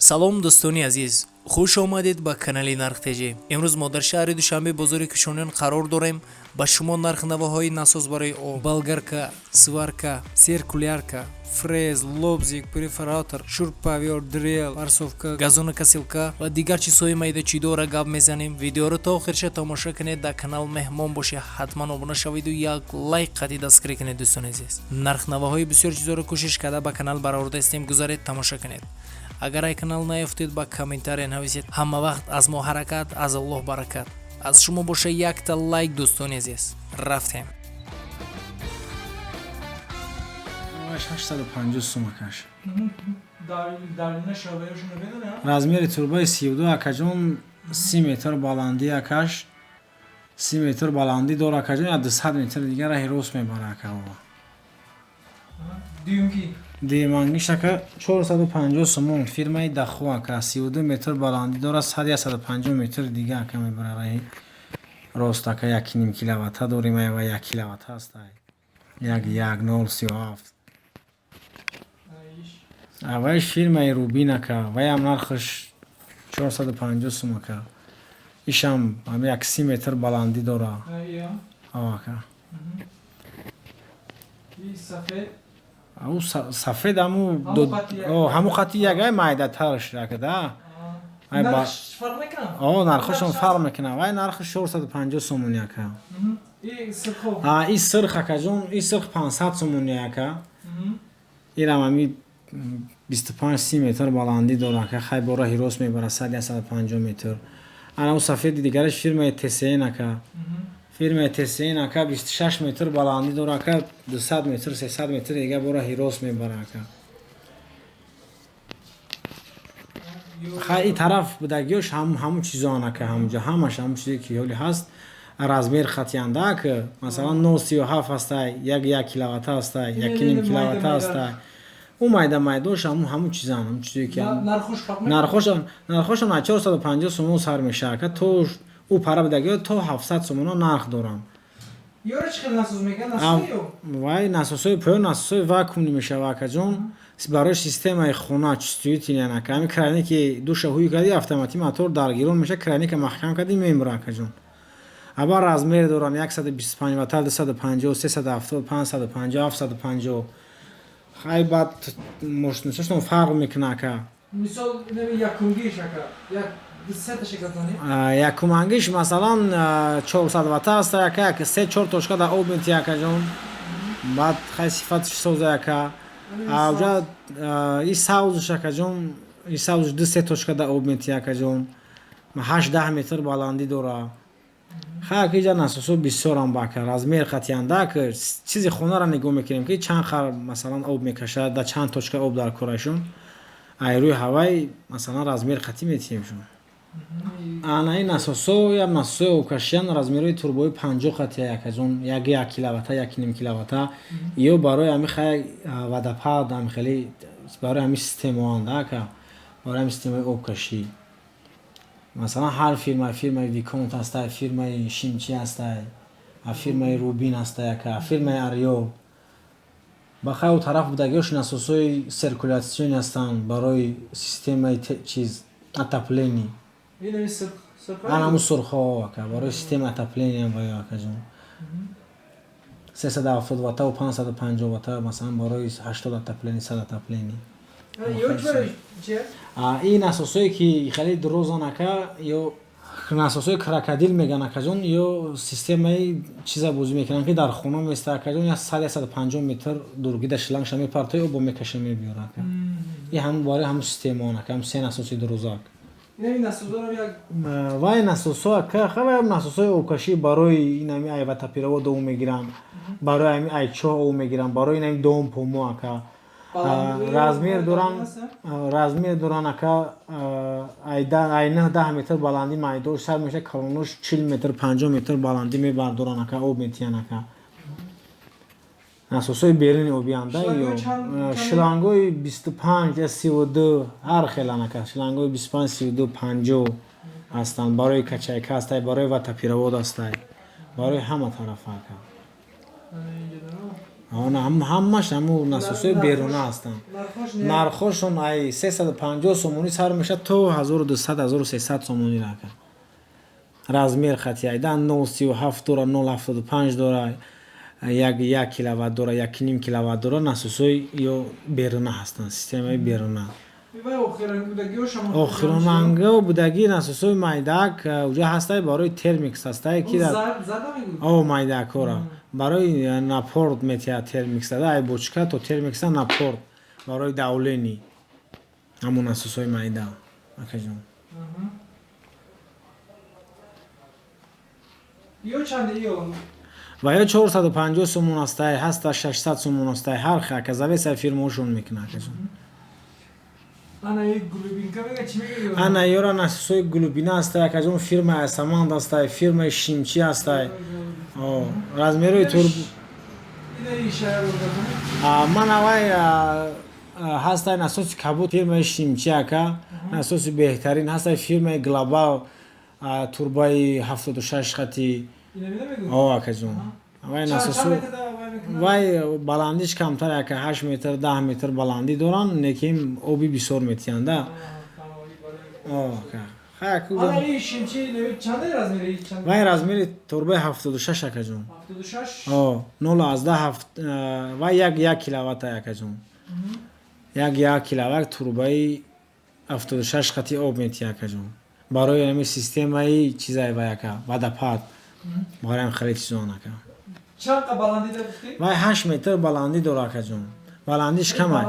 Салом, дӯстони азиз, хуш омадед ба канали Нарх ТЖ. Имрӯз мо дар шаҳри Душанбе, бозори Кушониён қарор дорем. Ба шумо нархнавоҳои насос барои об, болгарка, сварка, циркулярка, фрез, лобзик, перфоратор, шуруповёрт, дрель, фарсовка, газонокосилка ва дигар чизҳои майдачидора гап мезанем. Видеоро то охирша тамошо кунед. Дар канал меҳмон бошед, ҳатман обуна шаведу як лайк қатӣ дастгирӣ кунед. Дӯстони азиз, нархнавоҳои бисёр чизҳоро кӯшиш карда ба канал баровардаистем. Гузаред, тамошо кунед. Агар ай канал наёфтед, ба комментария нависед. Ҳама вақт аз мо ҳаракат, аз Аллоҳ баракат, аз шумо боша якта лайк. Дӯстони азиз, рафтем. 850 сум, акаш. Размери турбаи 32, акаҷон, 30 метр баландӣ, акаш, 30 метр баландӣ дор, акаҷон, я 200 метр дигар раҳи рост мебара, ака. Дуюмангиш, ака, 450 сомон, фирмаи Даху, ака, 32 метр баландӣ дорад, 150 метр дига, ака, мебара раҳи рост, ака. 1,5 киловатта дорим ва 1 киловатта аст, як як нол 37. Аввалиш фирмаи Рубин, ака, ваям нархаш 450 сум, ака. Ишам ҳами як 30 метр баландӣ дора, ака. Ӯ сафед ҳаму хати ягай майдатарш, ака, да. О, нархошон фарқ мекунад. Вай нархаш 450 сомони, ака. И сирх, акаҷон, и сирх 500 сомони, ака. Ирам ҳами 25-30 метр баландӣ дора, ака, хай бо раҳи рост мебара 100-150 метр. Ана сафеди дигараш фирмаи ТСН, ака. Фирмаи ТСН, ака, 26 метр баландӣ дора, ака, 200 метр, 300 метр дига бо раҳи рост мебара, ака. Хай, и тараф будагиёш ҳамун чизоан, ака, ҳамунҷо ҳамаш ҳамун чизе ки ҳоли ҳаст, размер хатиянда, ака. Масалан, 0,37 ҳастай, як як киловатта ҳастай, 1,5 киловатта ҳастай. Ӯ майда майдош ҳамун чизан, ҳамун чизе ки нархошон аз 450 сомон сар мешава, ака, то ӯ пара будагиё то 700 сомоно нарх доранд. Вай насосҳои поён насосҳои вакуумӣ мешава, акаҷон, барои системаи хона, чувствительный, ака. Ҳами краники душа ҳуй кардӣ, автоматӣ мотор даргирон меша, краника маҳкам кардӣ, мемура, акаҷон. Аба размер дорам: 125 ватта, 250, 370, 550, 750. Хай, баъд мощносташон фарқ мекуна, ака. Якумангиш, масалан, 400 ватта аст, ака, як се чор точка дар об мети, акаҷон. Баъд хай, сифаташ соза, ака. Авҷа и савзш, акаҷон, и савзш ду се точка дар об мети, акаҷон, 8-10 метр баландӣ дора. Хай, ака, иҷа насосҳо бисёрам бака, размер хатиянда, ака. Чизи хонаро нигоҳ мекунем, ки чанд хар, масалан, об мекашад, дар чанд точка об дар корашон, ай рӯи ҳавай, масалан, размер хатӣ метиҳемшон. Ана ин насосҳо як насосҳои обкашиян, размерҳои турбои 50 хатия, акаҷон, як як киловатта, 1,5 киловатта. Ё барои ҳами, хай, водопад, ҳами хеле барои ҳами системаоанд, ака, барои ҳами системаи обкашӣ. Масалан, ҳар фирма: фирмаи Виконт ҳастай, фирмаи Шимчи ҳастай, фирмаи Рубин ҳастай, ака, фирмаи Арё. Ба хай, ӯ тараф будагиёш насосҳои циркуляционный ҳастанд барои системаи чиз, отопление. Ана ҳамун сурхҳо, ака, барои системаи отопления ваё, акаҷон, 370 ваттаву 550 ватта, масалан, барои 80 отопление, 100 отопление. Ин насосҳое ки хеле дурозан, ака, ё насосҳои крокодил меган, акаҷон. Ё системаи чиза бозӣ мекунанд, ки дар хона места, акаҷон, як сад, 150 метр дургида шлангша мепартои, обо мекаша, мебиёра, ака. И ҳам барои ҳамун системаон, ака, ҳам се насоси дурозак. Вай насосҳо, ака, хай, насосҳои обкашӣ барои инами ай водопровод об мегиранд, барои ами ай чоҳ об мегиранд, барои инами дом помо, ака. Размер доранд, ака, ай 9-10 метр баландӣ майдош сар меша, калонош 40 метр, 50 метр баландӣ мебардоранд, ака, об метиҳанд, ака. Насосҳои беруни обианда ё шлангои 25, 32, ҳар хелан, ака. Шлангои 25, 32, 50 ҳастанд, барои качайка ҳастай, барои водопровод ҳастай, барои ҳама тарафа, ака. Ҳамаш ҳамун насосҳои беруна ҳастанд. Нархошон ай 350 сомонӣ сар мешавад то 1200-1300 сомонӣ рака. Размер хати айда 0,37 дора, 0,75 дора, 1 киловатт дора, 1,5 киловатт дора. Насосҳои ё беруна ҳастанд, системаи беруна. Охиронанго будагӣ насосҳои майдаак уҷа ҳастай, барои термикс ҳастай, ки о майдаакҳоро барои напор метиҳад термикс дада, ай бочка то термикса напор барои давление, ҳамон насосҳои майда, акаҷон. Ва ё 450 сомон ҳастай, ҳаста 600 сомон ҳастай, ҳар хел, ака, зависит фирмаошон мекунад, акаҷон. Ана ёра насосҳои глубина ҳастай, акаҷон, фирмаи Асаманд ҳастай, фирмаи Шимчӣ ҳастай. Размерои тур ман авай ҳастай насоси кабуд фирмаи Шимчӣ, ака, насоси беҳтарин ҳастай, фирмаи Глобал, турбаи 76 хати. О, акаҷон, вай насосу вай баландиш камтар, ака, 8 метр, 10 метр баландӣ доранд, лекин оби бисёр метиҳанд. Вай размери турбаи 76, акаҷон, 0,7, вай 1,1 киловатта, акаҷон, 1,1 киловатт турбаи 76 хати об метиҳад, акаҷон, барои ҳамин системаи чизай вай, ака, водопад, барои ҳам хеле чизон, ака. Вай 8 метр баландӣ дора, акаҷон, баландиш камай.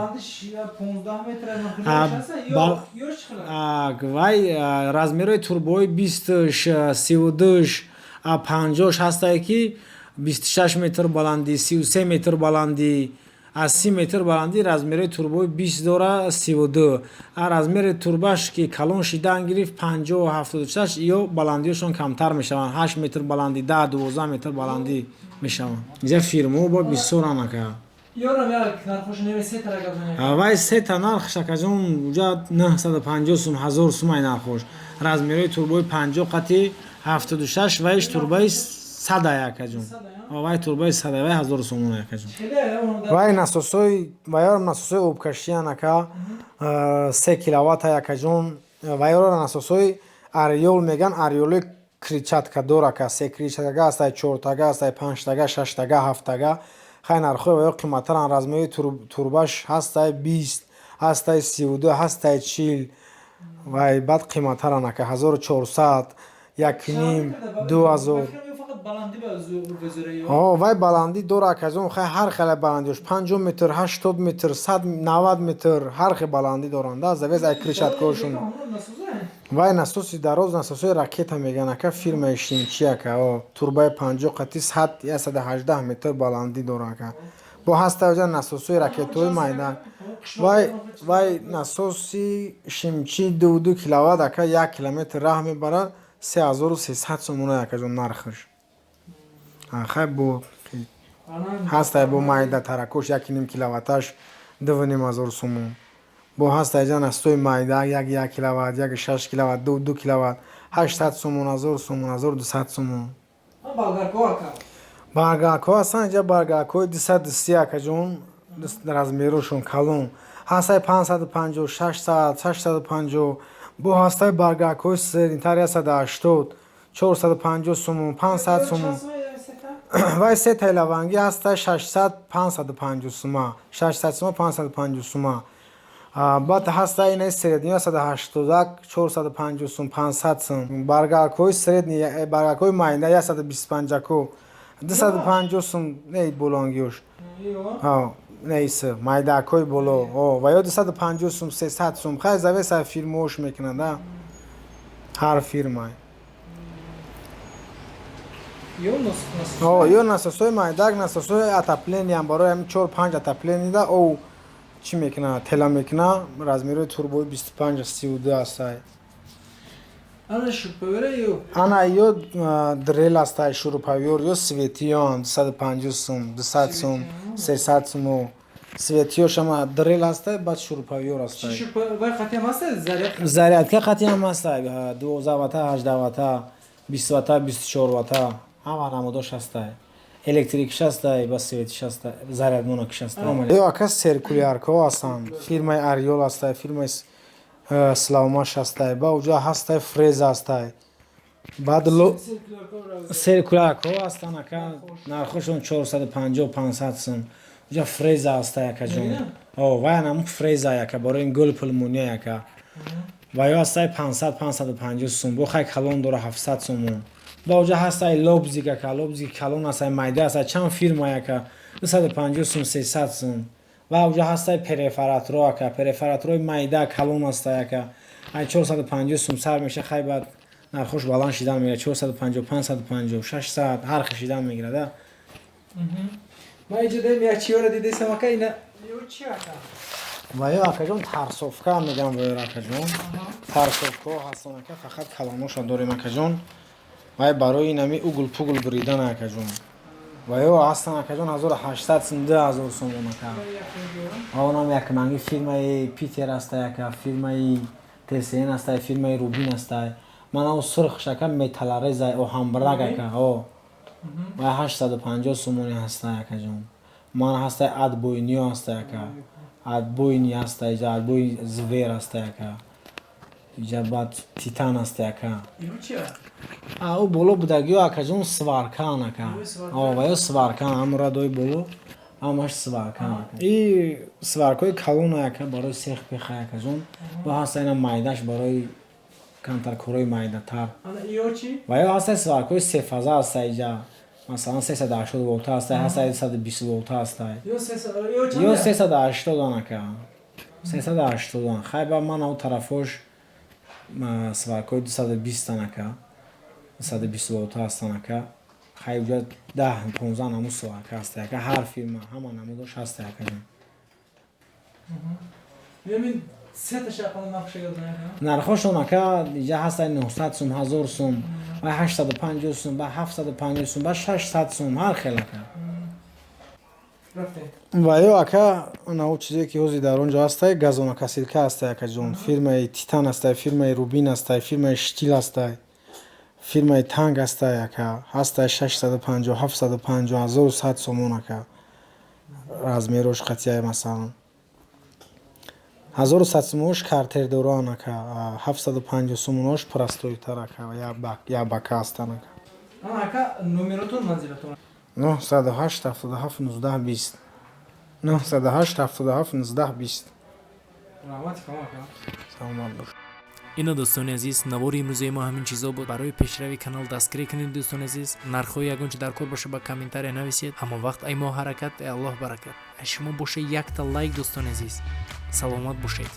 Вай размерои турбои 20-ш, 32-ш, 50-ш ҳастае, ки 26 метр баландӣ, 33 метр баландӣ. Аз 30 метр баландӣ размерои турбои 20 дора, 32. А размери турбаш ки калон шидан гирифт, 50, 76, ё баландиёшон камтар мешаванд, 8 метр баландӣ, 10, 12 метр баландӣ мешаванд. Инҷа фирмао бо бисёран, ака. Вай сета нархш, акаҷон, уҷа 950 сум, 1000 сум ай нархош. Размерои турбои 50 қати 76, вайш турбаи 100, акаҷон, вай турбаи 100, вай 1000 сомон, акаҷон. Вай насосҳои вайёро насосҳои обкашиян, ака, 3 киловатта, акаҷон. Вайёро насосҳои Ариол меган, Ариоли крыльчаткадор, ака, се крыльчатка ҳастай, чортага ҳастай, панҷтага, шаштага, ҳафтага. Хай, нархҳои вайё қиматтаранд. Размери турбаш ҳастай 20, ҳастай 32, ҳастай 40, вай баъд қиматтаранд, ака, 1400, 1,5, 2000. Вай баландӣ дора, акаҷон, хай, ҳар хеле баландиёш: 50 метр, 80 метр, 100, 90 метр, ҳар хел баландӣ доранд, зависит ай крыльчаткаҳошон. Вай насоси дароз, насосҳои ракета мегӯянд, ака, фирмаи Шимчи, ака, турбаи 50 қати 100, 118 метр баландӣ дора, ака. Бо ҳаста оҷа насосҳои ракетаҳои майда. Вай насоси Шимчи 2,2 киловатт, ака, 1 километр раҳ мебарад, 3300 сомона, акаҷон, нархаш. Хай, бо ҳастай бо майда таракош, 1,5 киловатташ 2500 сомон. Бо ҳастай ҷа насосҳои майда, 1,1 киловатт, 1,6 киловатт, 2,2 киловатт, 800 сомон, 1000 сомон, 1200 сомон. Баргакҳо ҳастанд инҷа, баргакҳои 230, акаҷон, размерошон калон ҳастай, 550, 600, 650. Бо ҳастай баргакҳои среднитар, 180, 450 сомон, 500 сомон. Вай сетаи лавангӣ ҳастай 600, 550 сума, 600 сума, 550 сума. Баъд ҳастай инаи средний, 181, 450 сум, 500 сум. Баргакҳои средний, баргакҳои майда, 125-аку, 250 сум. Не, болонгиёш неис, майдакҳои боло ва ё 250 сум, 300 сум. Хай, зависит фирмаош мекунад ҳар фирма. Ё насосҳои майдак, насосҳои отоплениям, барои ҳамин чор панҷ отопленида ов чӣ мекунад, тела мекунад. Размерои турбои 25, 32 ҳастай. Ана ё дрель ҳастай, шуруповёрт, ё светиён, 250 сум, 200 сум, 300 суму. Светиёшама дрель ҳастай, баъд шуруповёрт ҳастай, зарядка қатиам ҳастай, 12 вата, 18 вата, 20 вата, 24 вата, ҳама намудош ҳастай. Электрикиш ҳастай, ба светиш ҳастай, зарядмонакиш ҳастай. Ё ака, циркуляркаҳо ҳастанд, фирмаи Ариол ҳастай, фирмаи Славмаш ҳастай, ба уҷа ҳастай, фреза ҳастай. Баъд циркуляркаҳо ҳастанд, ака, нархошон 450, 500 сум. Уҷа фреза ҳастай, акаҷон. О, вай анаму фреза, ака, барои гул пулмония, ака. Ва ё ҳастай 500, 550 сум, бо хай калон дора, 700 сомон. Ба уҷа ҳастай лобзик, ака, лобзик калон ҳастай, майда ҳастай, чанд фирма, ака, 250 сум, 300 сум. Ва уҷа ҳастай перфораторо, ака, перфораторои майда, калон ҳастай, ака, ай 450 сум сар меша, хай баъд нархош баланд шидан мегирад, 450, 550, 600, ҳар хел шидан мегирад. Ма иҷо даем як чиёра дидесам, ака, ина ё чи, ака? Ва ё, акаҷон, тарсовка мегӯям ва ёро, акаҷон. Тарсовкаҳо ҳастанд, ака, фақат калоноша дорем, акаҷон. Вай барои инами угол пугул буридан, акаҷон. Ва ё ҳастанд, акаҷон, 1800 сум, 2000 сомон, ака. Ва онам якманги фирмаи Питер ҳастай, ака, фирмаи ТСН ҳастай, фирмаи Рубин ҳастай. Манав сурхш, ака, металлорезай, оҳанбрак, ака, о. Вай 850 сомони ҳастай, акаҷон. Ман ҳастай, отбойниё ҳастай, ака. Отбойни ҳастай, иҷа отбой звер ҳастай, ака. Иҷа баъд титан ҳастай, ака. Ё чи? А ӯ боло будагиё, акаҷон, сваркаан, ака. О, ва ё сваркаан, ҳамн радои боло ҳамаш сваркаан, ака. И сваркаҳои калона, ака, барои сех пеха, акаҷон. Ва ҳаста ина майдаш барои камтар корҳои майдатар. Ана ё чи? Ва ё ҳастай сваркаҳои сефаза ҳастай иҷа. Масалан, 380 волта ҳастай, ҳастай 220 волта ҳастай. Ё 300 ё Ё чанд? 380 ака. 380. Хай ба ман ав тарафош сваркаҳои 220 ака. 220 волта ҳастанд, ака. Хай уҷа 10, 15 намуд сварка ҳастай, ака, ҳар фирма ҳама намудош ҳастай, акаҷон. Мемин сета шақона нархша гап, ака. Нархошон, ака, иҷа ҳастай 900 сум, 1000 сум, ва 850 сум, ба 750 сум, ба 600 сум, ҳар хел, ака. Рафтем. Ва ё, ака, анав чизе ки ҳозир дар он ҷо ҳастай, газонокосилка ҳастай, акаҷон. Фирмаи Титан ҳастай, фирмаи Рубин ҳастай, фирмаи Штил ҳастай, фирмаи Танк ҳастай, ака. Ҳастай 650, 750, 1100 сомон, ака. Размерош қатъия, масалан. 1100 сомонош картердороан, ака. 750 сомонош простойтар, ака, як бака ҳастанд, ака. Ана, ака, номеротон, манзилатон. 908 77 19 20, 908 77 19 20. Раҳмати калон, ака. Саломат бош. Ино, дӯстони азиз, навори имрӯзаи мо ҳамин чизо буд. Барои пешрави канал дастгирӣ кунед, дӯстони азиз. Нархҳои ягон чи дар кор боша, ба комментария нависед. Ҳама вақт ай мо ҳаракат, ай Аллоҳ баракат, ай шумо боша якта лайк, дӯстони азиз. Саломат бошед.